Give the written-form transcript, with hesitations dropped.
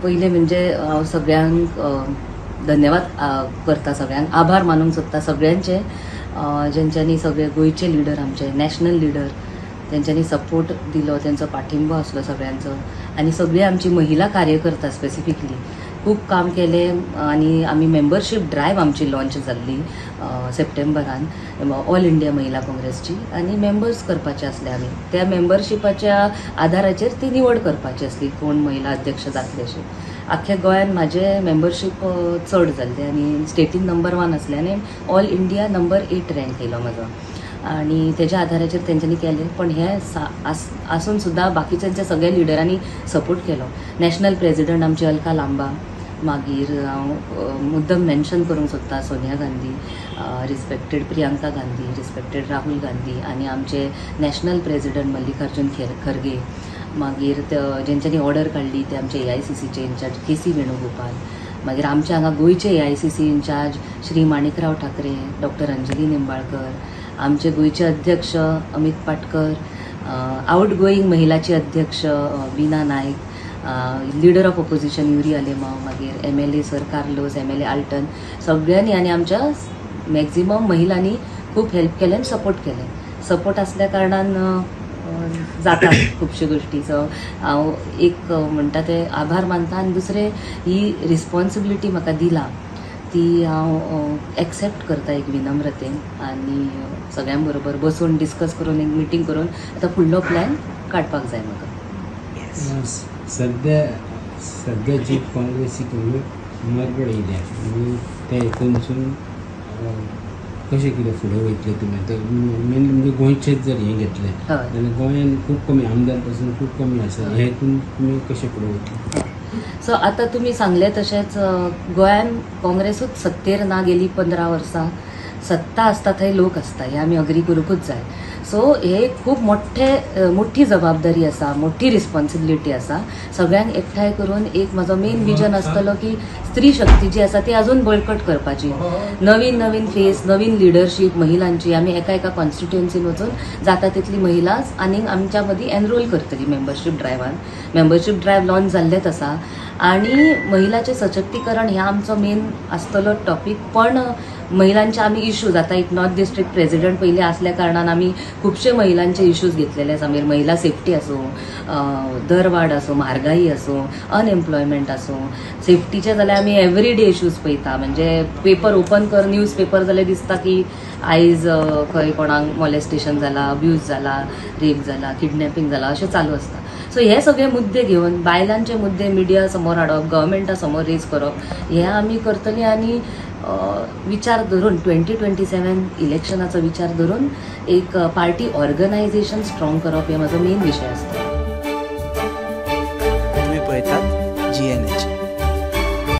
पयलें म्हणजे हांव सगळ्यांक धन्यवाद करता, सगळ्यांक आभार मानूंक सोदता सगळ्यांचे जेंच्यांनी सगळे गोंयचे लिडर, आमचे नॅशनल लिडर, तेंच्यांनी सपोर्ट दिलो, तेंचो पाठिंबो आसलो सगळ्यांचो. आनी सगळी आमची महिला कार्यकर्ता स्पेसिफिकली खूब काम केलें आनी आमी मेंबरशीप ड्रायव्ह आमची लॉन्च जाल्ली सप्टेंबरान ऑल इंडिया महिला काँग्रेसची आनी मेंबर्स करपाचे आसले आमी. त्या मेंबरशिपाच्या आधाराचेर ती निवड करपाची आसली कोण महिला अध्यक्ष जातले अशें. आख्ख्या गोंयान म्हाजें मेंबरशीप चड जाल्लें आनी स्टेटीन नंबर 1 आसलें आनी ऑल इंडिया नंबर 8 रँक येयलो म्हाजो आनी तेज्या आधाराचेर तेंच्यांनी केलें. पण हें आसून सुद्दां बाकीच्यांच्या सगळ्या लिडरांनी सपोर्ट केलो. नॅशनल प्रेजिडंट आमची अलका लांबा, मागीर हांव मुद्दम मेन्शन करूंक सोदता सोनिया गांधी, रिस्पेक्टेड प्रियंका गांधी, रिस्पेक्टेड राहुल गांधी आनी आमचे नॅशनल प्रेजिडंट मल्लिकार्जून खरगे, मागीर जेंच्यांनी ऑर्डर काडली ते आमचे AICCचे इन्चार्ज KC Venugopal, मागीर आमच्या हांगा गोंयचे AICC in-charge Shri Manikrao Thackeray, doctor Anjali Nimbalkar, आमचे गोंयचे अध्यक्ष अमित पाटकर, आउट गोईंग महिलाचे अध्यक्ष Veena Naik, leader of opposition Yuri Alemao, मागीर MLA sir Carlos, MLA Alton, सगळ्यांनी आनी आमच्या मॅक्झिमम महिलांनी खूब हेल्प केलें आनी सपोर्ट केलें. सपोर्ट आसल्या कारणान जाता खुबश्यो गोश्टी. सो हांव एक म्हणटा ते आभार मानता आनी दुसरें ही रिस्पॉन्सिबिलिटी म्हाका दिला ती हांव एक्सेप्ट करता एक विनम्रतेन आनी सगळ्यां बरोबर बसून डिस्कस करून एक मिटींग करून आतां फुडलो प्लॅन काडपाक जाय म्हाका. सध्या जी काँग्रेसीक मरगळ येयल्या आनी त्या हितूनसून कशें कितें फुडें वयतले तुमी? आतां मेनली म्हणजे गोंयचेंच जर हें घेतलें जाल्यार गोंयान खूब कमी आमदार पासून खूब कमी आसा, हे हितून तुमी कशें फुडें वयतले? सो आतां तुमी सांगलें तशेंच गोंयान काँग्रेसूच सत्तेर ना गेली 15 वर्सां. सत्ता आसता थंय लोक आसता हें आमी अग्री करूंकूच जाय. सो हे खूब मोठी जबाबदारी आसा, मोठी रिस्पॉन्सिबिलिटी आसा. सगळ्यांक एकठांय करून एक म्हाजो मेन विजन आसतलो की स्त्री शक्ती जी आसा ती अजून बळकट करपाची, नवीन नवीन फेस, नवीन लिडरशीप महिलांची. आमी एका एका कॉन्स्टिट्युएन्सीन वचून जाता तितली महिला आनीक आमच्या मदीं एनरोल करतली मेंबरशीप ड्रायव्हान. मेंबरशीप ड्रायव्ह लॉन्च जाल्लेच आसा आनी महिलाचें सशक्तीकरण हें आमचो मेन आसतलो टॉपीक. पण महिलांचे आमी इश्यूज आतां एक नॉर्थ डिस्ट्रिक्ट प्रेजिडंट पयलीं आसल्या कारणान आमी खुबशे महिलांचे इश्यूज घेतलेले आसा. मागीर महिला सेफ्टी आसूं, दरवाड आसूं, म्हारगाई आसूं, अनएम्प्लॉयमेंट आसूं, सेफ्टीचे जाल्यार आमी एवरी डे इश्यूज पळयता. म्हणजे पेपर ओपन कर, न्यूज पेपर जाल्यार दिसता की आयज खंय कोणाक मॉलेस्टेशन जाला, अब्यूज जाला, रेप जाला, किडनॅपिंग जाला, अशें चालू आसता. सो हे सगळे मुद्दे घेवन बायलांचे मुद्दे मिडिया समोर हाडप, गव्हर्मेंटा समोर रेज करप हे आमी करतली. आनी विचार धरून 2027 इलेक्शनाचो विचार धरून एक पार्टी ऑर्गनायझेशन स्ट्रॉंग करप हे म्हाजो मेन विशय आसता. तुम्ही पळयतात GNH.